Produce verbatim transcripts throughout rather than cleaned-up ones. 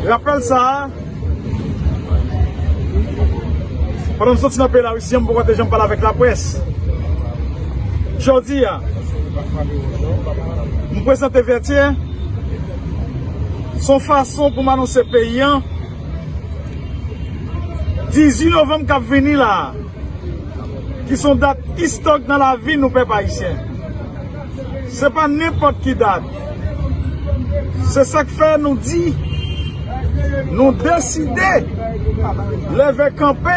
Rapèl sa a, pandan m soti nan peyi Larisi an, m poko te janm pale avèk laprès. Jodi a, m prezante Vètyè, se yon fason pou m anonse peyi an, dizuit novanm k ap vini la a, ki se yon dat istorik nan lavi nou, pèp ayisyen. Se pa nenpòt ki dat. Se sa k fè nou di, nou deside leve kanpe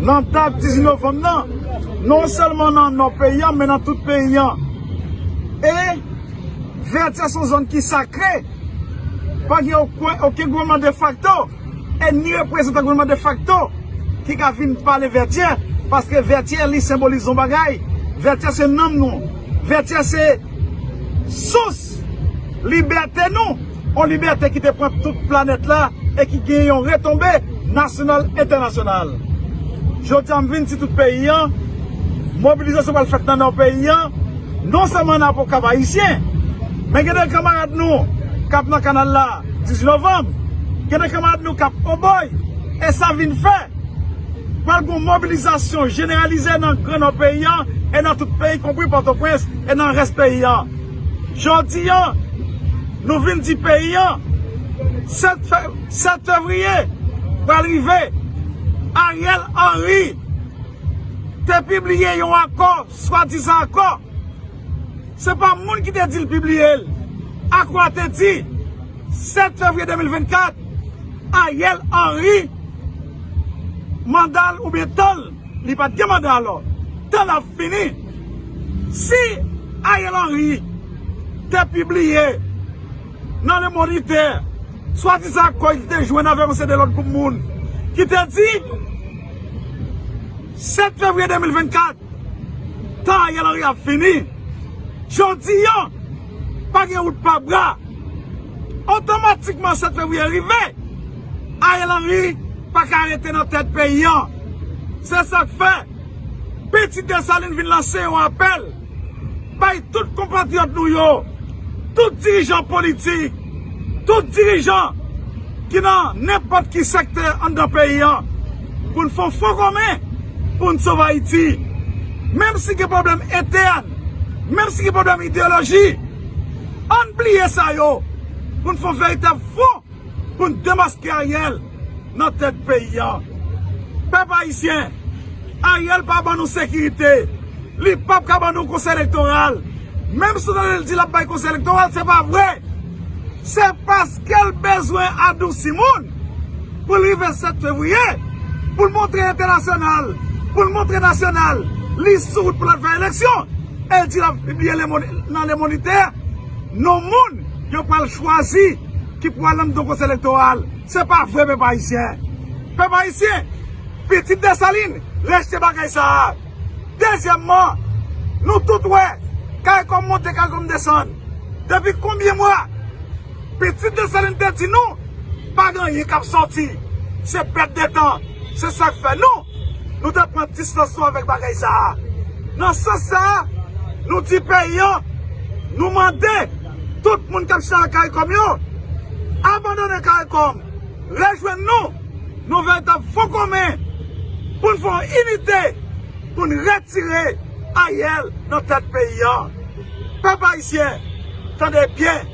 nan dat dizuit novanm nan, non sèlman nan nò peyi an, men nan tout peyi an. E Vètyè se yon zòn ki sakre. Pa gen okenn, okenn gouvènman defakto e ni reprezantan gouvènman defakto ki ka vin pale Vètyè, paske Vètyè, li senbolize yon bagay. Vètyè se nanm nou. Vètyè se sous libète nou. Yon libète ki te pran tout planèt la e ki gen yon retonbe nasyonal, entènasyonal. Jodi a, m vin di tout peyi an, mobilizasyon pral fèt nan nò peyi an, non sèlman nan Apokap Ayisyen, men gen de kanmarad nou k ap nan kanal la, dizuit novanm, gen de kanmarad nou k ap Oboy, e sa vin fè pral gen yon mobilizasyon jeneralize nan Gran Nò peyi an e nan tout peyi, konpri Pòtoprens e nan rès peyi an. Jodi an, nou vin di peyi an, sèt fe-, sèt fevriye pral rive. Ariel Henry te pibliye yon akò, swadizan akò. Se pa moun ki te di l pibliye l. Akò a te di, sèt fevriye de mil vennkat, Ariel Henry, manda l oubyen tan l, li pa t gen manda alò, tan l ap fini. Si Ariel Henry te pibliye nan Le Moniteur, swadizan akò li te jwenn avèk yon seri de lòt gwoup moun ki te di, sèt fevriye de mil vennkat, tan Ariel Henry ap fini. Jodi an, pa gen wout pa bra. Otomatikman, sèt fevriye rive, Ariel Henry pa ka rete nan tèt peyi an. Se sa k fè Pitit Desalin vin lanse yon apèl bay tout konpatriyòt nou yo, tout dirijan politik, tout dirijan ki nan nenpòt ki sektè anndan peyi an, pou n fè yon fon komen, pou n sove Ayiti. Menm si gen pwoblèm entèn, menm si gen pwoblèm ideyoloji, ann bliye sa yo, pou n fè yon veritab fon pou n demaske Ariel nan tèt peyi an. Pèp ayisyen, Ariel pa ban nou sekirite. Li p ap ka ban nou konsèy elektoral. Menm si w tande l di l ap bay konsèy elektoral, se pa vre. Se paske l bezwen adousi moun pou l rive sèt fevriye, pou l montre entènasyonal, pou l montre nasyonal, li sou wout pou l al fè eleksyon. E l di l ap pibliye Le Mon-, nan Le Moniteur, non moun yo pral chwazi ki pral anndan konsèy elektoral. Se pa vre, pèp ayisyen. Pèp ayisyen, Pitit Desalin rejte bagay sa a. Dezyèmman, nou tout wè, Caricom monte, Caricom desann. Depi konbyen mwa? Pitit Desalin te di nou, pa gen anyen k ap sòti. Se pèt de tan. Se sa k fè nou, nou te pran distans nou avèk bagay sa a. Nan sans sa a, nou di peyi an, nou mande tout moun k ap chita nan Caricom yo, abandone Caricom, rejwenn nou, nan veritab fon komen, pou n fè yon inite, pou n retire Ariel nan tèt peyi an. Pèp ayisyen, tande byen,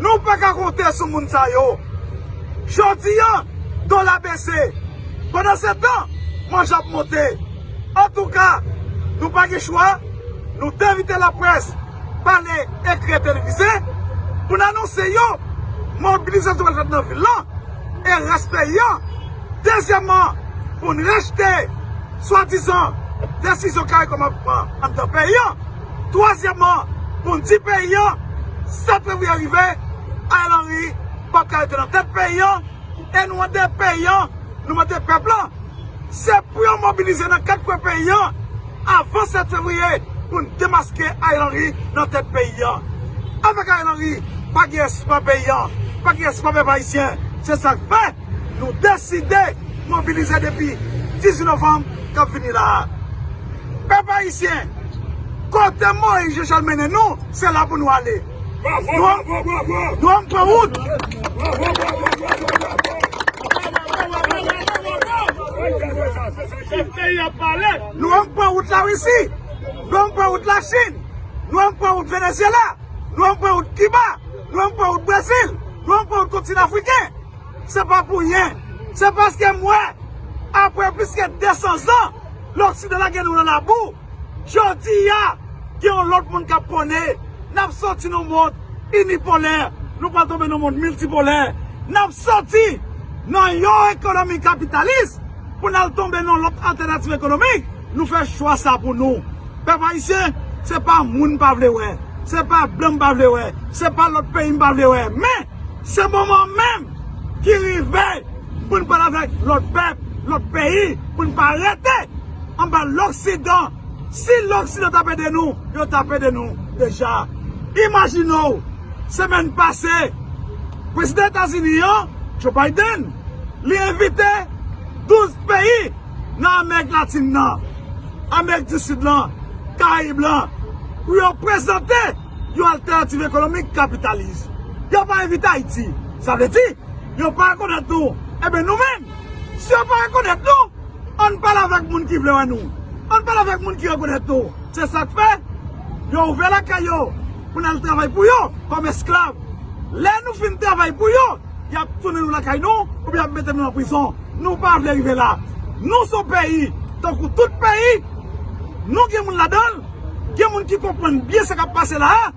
nou pa ka konte sou moun sa yo. Jodi an, dola bese. Pandan se tan, manje ap monte. Antouka, nou pa gen chwa, nou te envite laprès, pale, ekri, televize, pou n anonse yo mobilizasyon k ap fèt nan vil lan e rès peyi an. Dezyèmman, pou n rejte swadizan desizyon Caricom ap pran anndan peyi an. Twazyèmman, pou n di peyi an, sèt fevriye rive, Ariel Henry p ap ka rete nan tèt peyi an, e nou mande peyi an, nou mande pèp lan, se pou yo mobilize nan kat kwen peyi an avan sèt fevriye pou n demaske Ariel Henry nan tèt peyi an. Avèk Ariel Henry, pa gen espwa peyi an, pa gen espwa pèp ayisyen. Se sa k fè nou deside mobilize depi dizuit novanm k ap vini la a. Pèp ayisyen, kote Moyiz Jean Charles mennen nou, se la pou nou ale. Nou, nou ann pran wout. Nou ann pran wout Larisi. Nou ann pran wout Lachin. Nou ann pran wout Venezyela. Nou ann pran wout Kiba. Nou ann pran wout Brezil. Nou ann pran wout kontinan afriken. Se pa pou yen. Se paske m wè, apre plis ke de san zan, Loksidan lage nou nan labou. Jodi a, gen yon lòt mond k ap pwone. N ap soti nan yon mond inipolè, nou pral tonbe nan yon mond miltipolè. N ap soti nan yon ekonomi kapitalis pou n al tonbe nan yon lòt altènativ ekonomik. Nou fè chwa sa pou nou. Pèp ayisyen, se pa moun m pa vle wè, se pa blan m pa vle wè, se pa lòt peyi m pa vle wè. Men, se moman menm ki rive pou n pale avèk lòt pèp, lòt peyi, pou n pa rete anba Loksidan. Si Loksidan t ap ede nou, yo t ap ede nou deja. Imajine w, semèn pase, prezidan Etazini an, Joe Biden, li envite douz peyi nan Amerik Latin nan, Amerik di Sid lan, Karayib lan, pou yo prezante yon altènativ ekonomik kapitalis. Yo pa envite Ayiti. Sa vle di, yo pa rekonèt nou. Enben, nou menm, si yo pa rekonèt nou, ann pale avèk moun ki vle wè nou. Ann pale avèk moun ki rekonèt nou. Se sa k fè, yo ouvè lakay yo pou n al travay pou yo kòm esklav. Lè nou fin travay pou yo, y ap tounen nou lakay nou, oubyen y ap mete nou nan prizon. Nou pa vle rive la. Nou se yon peyi, tankou tout peyi, nou gen moun ladan l, gen moun ki konprann byen sa k ap pase la a,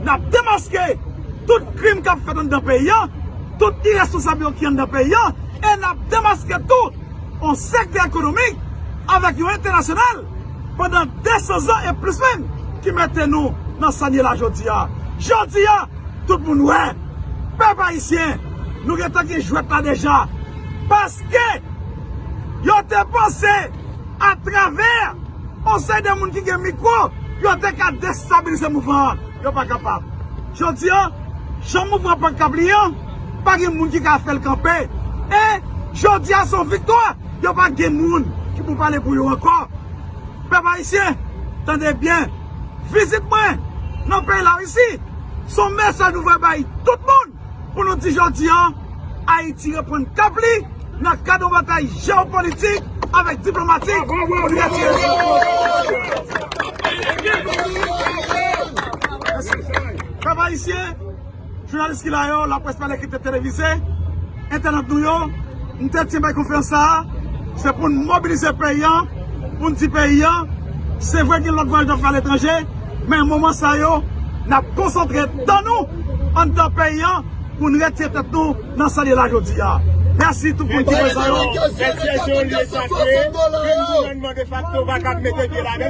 n ap demaske tout krim k ap fèt anndan peyi a, tout iresponsab yo ki anndan peyi a, e n ap demaske tou yon sektè ekonomik avèk yon entènasyonal pandan de san zan e plis menm ki mete nou nan sa n ye la jodi a. Jodi a, tout moun wè, pèp ayisyen, nou gentan gen jwèt la deja. Paske yo te panse atravè yon seri de moun ki gen mikwo, yo te ka destabilize mouvman an. Yo pa kapab. Jodi a, jan mouvman an pran k ap li an, pa gen moun ki ka fè l kanpe. E jodi a, se yon viktwa. Yo pa gen moun ki pou pale pou yo ankò. Pèp ayisyen, tande byen. Vizit mwen nan peyi Larisi, se yon mesaj nou vle bay tout moun. Pou nou di jodi a, Ayiti reprann k ap li nan kad yon batay jewopolitik avèk diplomatik pou li retire. Pèp ayisyen, jounalis ki la yo, laprès pale ki te televize, entènot nou yo, m te tyen bay konferans sa a, se pou n mobilize peyi an, pou n di peyi an, se vre gen lòt vwayaj n ap fè aletranje, men moman sa yo, n ap konsantre tan nou anndan peyi an pou n retire tèt nou nan sa n ye la jodi a. Mèsi tout moun ki prezan yo. Mèt Jezi, lye sakre, menm gouvènman defakto pa kab mete pye ladan.